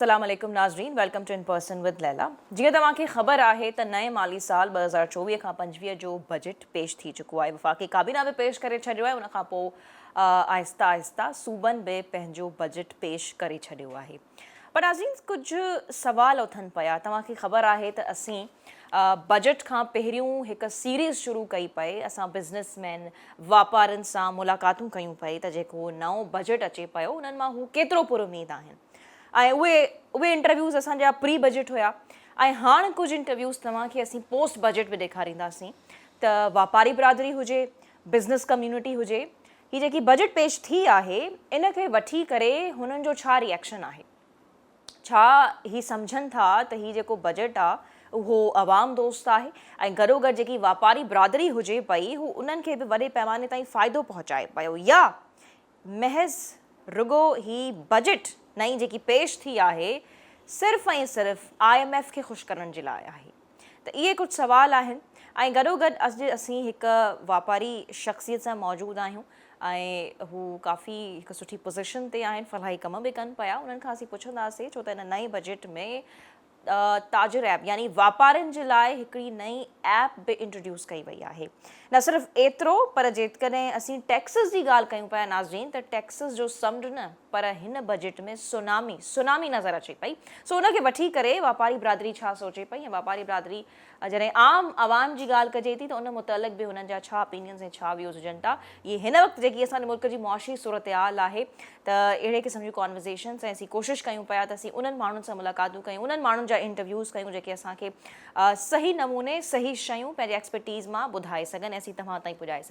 السلام عليڪم ناظرين welcome to in person with Laila جيئن توهان کي خبر آهي ته نئين مالي سال 2024 کان 25 جو بجيٽ پيش ٿي چڪو آهي وفاقي ڪابينا به پيش ڪري ڇڏيو آهي ان کان پوء آهسته آهسته صوبن به پنهنجو بجيٽ پيش ڪري ڇڏيو آهي پر ناظرين ڪجهه سوال اٿن پيا توهان کي خبر آهي ته اسين بجيٽ کان پهريون هڪ سيريز شروع ڪئي پئي اسان بزنس مين واپارين سان ملاقاتون ڪيون پئي ته جيڪو نئون بجيٽ اچي پيو انهن مان هو ڪيترو پر اميد آهن ۽ اهي اهي انٽرويوز اسان جا پري بجيٽ هيا ۽ هاڻ ڪجهه انٽرويوز توهان کي اسين پوسٽ بجيٽ به ڏيکارينداسين ته واپاري برادري هجي بزنس ڪميونٽي هجي هي جيڪي بجيٽ پيش ٿي آهي ان کي وٺي ڪري هنن جو ڇا ريئيڪشن آهي ڇا هي سمجهن ٿا ته هي جيڪو بجيٽ آ اهو عوام دوست آهي ۽ گڏوگڏ جيڪي واپاري برادري هجي پئي هو انهن کي به وڏي پيماني تائين فائدو پهچائي پيو يا محض رڳو هي بجيٽ نئين جيڪي پيش ٿي آهي صرف ۽ صرف I M F کي خوش ڪرڻ جي لاء آهي ته اهي ڪجهه سوال آهن ۽ گڏوگڏ اڄ اسين هڪ واپاري شخصيت سان موجود آهيون ۽ هو ڪافي هڪ سٺي پوزيشن تي آهن فلاحي ڪم به ڪن پيا انهن کان اسين پڇنداسين ڇو ته هن نئين بجيٽ ۾ تاجر ايپ يعني واپارين جي لاء هڪڙي نئين ايپ به انٽروڊيوس ڪئي وئي آهي. نه صرف ايترو پر جيڪڏهن اسين ٽيڪسز جي ڳالهه ڪيون پيا ناظرين ته ٽيڪسز جو سمنڊ نه پر هن بجيٽ ۾ سونامي Tsunami نظر اچي پئي سو ان کي وٺي ڪري واپاري برادري ڇا سوچي پئي ۽ واپاري برادري جڏهن عام عوام جي ڳالهه ڪجي ٿي ته ان متعلق به هنن جا ڇا اپينينز ۽ ڇا ويوز هجن ٿا. اهي هن وقت جيڪي اسان جي ملڪ جي معاشي صورتحال آهي ته اهڙي قسم جون ڪانورزيشنز ۽ اسين ڪوشش ڪيون پيا ته اسين انهن ماڻهن سان ملاقاتون ڪيون انهن ماڻهن جا انٽرويوز ڪيون جيڪي اسان کي صحيح نموني صحيح شيون پنهنجي ايڪسپرٽيز مان ٻڌائي سگهن ۽ اسين توهان تائين پڄائي سگهون.